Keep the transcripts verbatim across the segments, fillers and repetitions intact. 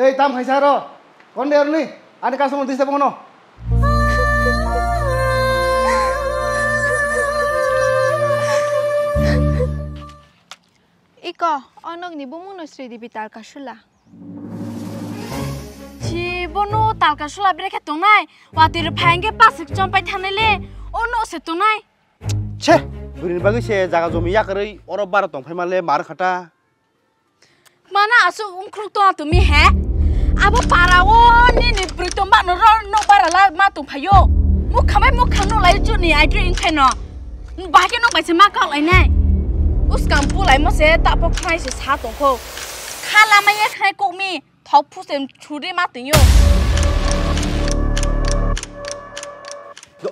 Ei, tam khaisa aro. Konde arni? Ani customer disturb kono. Iko, o nokni bumungno Sri Devi Talkasula. Chi bono Talkasula brekhe tongnai? Watwi rwphai hwnkhe pasik chompai thanai le, o nok se tongnai. Che, bwrwini bagwi se jaga jomi yakarwi oro bara tongphai male mar khata. Mana aswk wngkhruk tongma tumi he? Abo para o nini bwrwi tong bakno ro nok bara la ma tong phaio. Mukha bai mukha no lai chuni aidri wngkhaino. Bahai khe nok bai se ma kok lainai. Uskang pulaimo se tapo khnai se sa tongkho. Kha lama ye khnai kokmi thok phuse churi ma tongyo.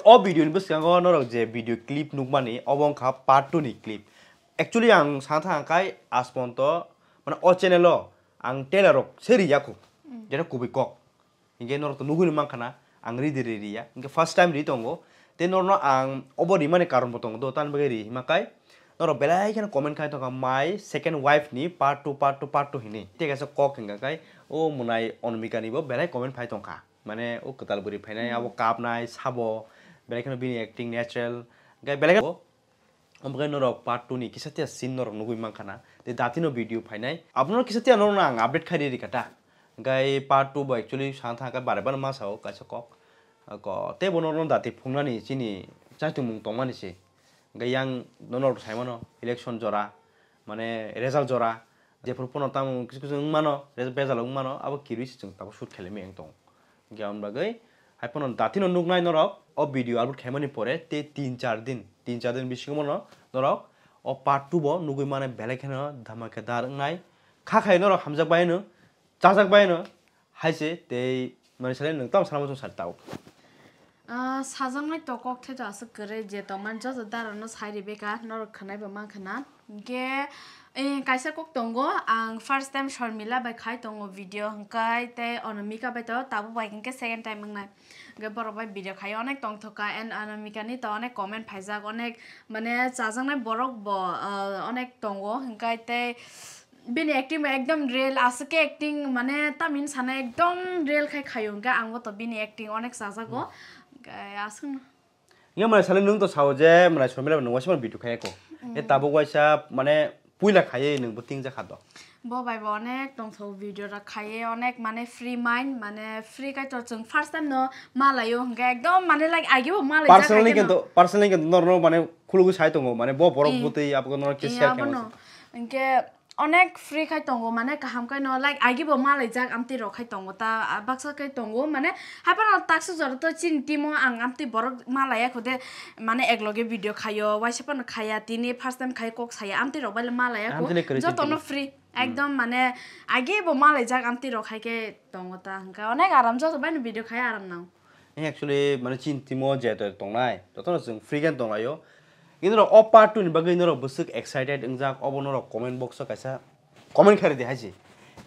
O video ni bwskango norok je video clip nukmani obo wngkha part two ni clip. Actually ang sana thang kai asponto mane o channel o ang trailer rok se ri yakho. Jeta kubui kok. Hinkhe norok to nugui mankha na ang ri di ri ri ya. Hinkhe first time ri tongo. Te norno ang obo rimani karon bo tongo do tan bagwi ri hima kai. Norok belai kheno comment khai tongkha my second wife ni part two, part two, part two hini. Te kaisa kok hinkha kai o mwnai Anamika ni bo belai comment phai tongkha. Mane o kwtal bwrwi phainai abo kapnai sabo belai kheno bini acting natural. Hinkhe belai kheno Omo khe norok part two ni kisa tiya scene norok nugui mankha na. Tei dati no video phainai. Abono kisa tiya norok no ang update khai riri kha ta. Hinkhe part two bo actually sana thang khe bare bare ma sao kaisa kok. Ko tei bo norok no dati phungnani chini chaitumung tongmani se. Hinkhe yang norok sai mano election jora mane result jora jephuru pono tamo kisu kisu wng mano bejalo wng mano abo kirui se chwng tabuk shoot khailai maya wng tongo. Hinkhe aboni bagwi hai phano dati no nuknai norok o video upload khaimani pore tei tin char din, tin char din bisingo no norok o part two bo nugui mane belai kheno dhamakedar wngnai. Kha khai norok hamjak bai no, chajak bai no, hai se tei mani sale nwng tamo salamo chwng sar tao. Ah, sajaknai to kok the to aswk kwrwi je tongmani joto dara no sai ribeka norok khwnai bo mankha na. Hinkhe, eh, kaisa kok tongo, ang first time Sharmila bai khai tongo video, hinkhe tei Anamika bai to tabuk bai hinkhe second time wngnai. Hinkhe borok bai video khai onek tongthoka, and Anamika ni to onek comment phaijak, onek mane chajaknai borok bo, ah, onek tongo, hinkhe tei bini acting bo ekdom real, aswk khe acting mane tamni sana ekdom real khai khaio, hinkhe ang bo to bini acting onek chajago, hinkhe aswk no. Nge mane sale nwng to sao je mane Sharmila nwng waisa mane video khaya ko. E tabuk waisa mane puila khaiye nwng bo ting jakha do. Bo bai bo onek tongthok video rok khaiye onek mane free mind mane free kaitor chwng first time no malayo hinkhe ekdom mane like agi bo malai jak personally hai khe no. Kintu personally kintu norno mane khulugwi sai tongo mane bo borok bwtwi abo norno khe share khe mano. Hinkhe onek free khai tongo mane kaham khai no like agi bo malai jak amtwi rok khai tongo ta baksa khai tongo mane haphano taksuk jora to chini team o ang amtwi borok malai ya khode mane ekloge video khaio waisa phano khaya tini first time khai kok saya amtwi rok bai malai ya kho joto no free ekdom mane agi bo malai jak amtwi rok khai khe tongo ta hwnkhe onek aram joto bai no video khai aram nang. Actually mane chini team o je tongnai joto no chwng free khe tonglaio. Kintu norok o part two ni bagwi norok bwswk excited wngjak obo norok comment box o kaisa comment khairidi hai se.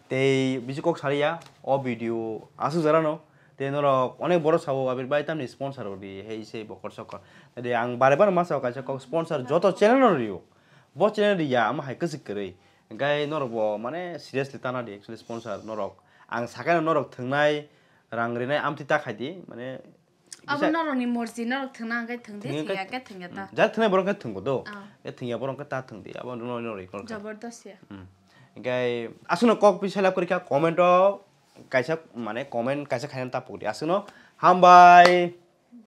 Tei bisi kok sariya o video aswk jora no. Tei norok onek borok sao abir bai tamni sponsor rok di hei se bokor sokor. Tei ang bare bare ma sao kaisa kok sponsor joto channel no rio. Bo channel riya ama hai kwchwk kwrwi. Hinkhe norok bo mane seriously tana di actually sponsor norok. Ang sakai no norok thwngnai rang rinai amtwi ta khai di mane Abo norokni morji, norok thwngna hwnkhe thwngdi, thwngya hwnkhe thwngya ta. Jar thwngnai borok hwnkhe thwnggo do. Ah. Khe thwngya borok hwnkhe ta thwngdi. Abo no no ri kor khe. Jabardast ya. Jabardast ya. Hinkhe aswkno kok pi selap kwrwi kha comment o kaisa mane comment kaisa khaina ta pukdi. Aswkno hambai.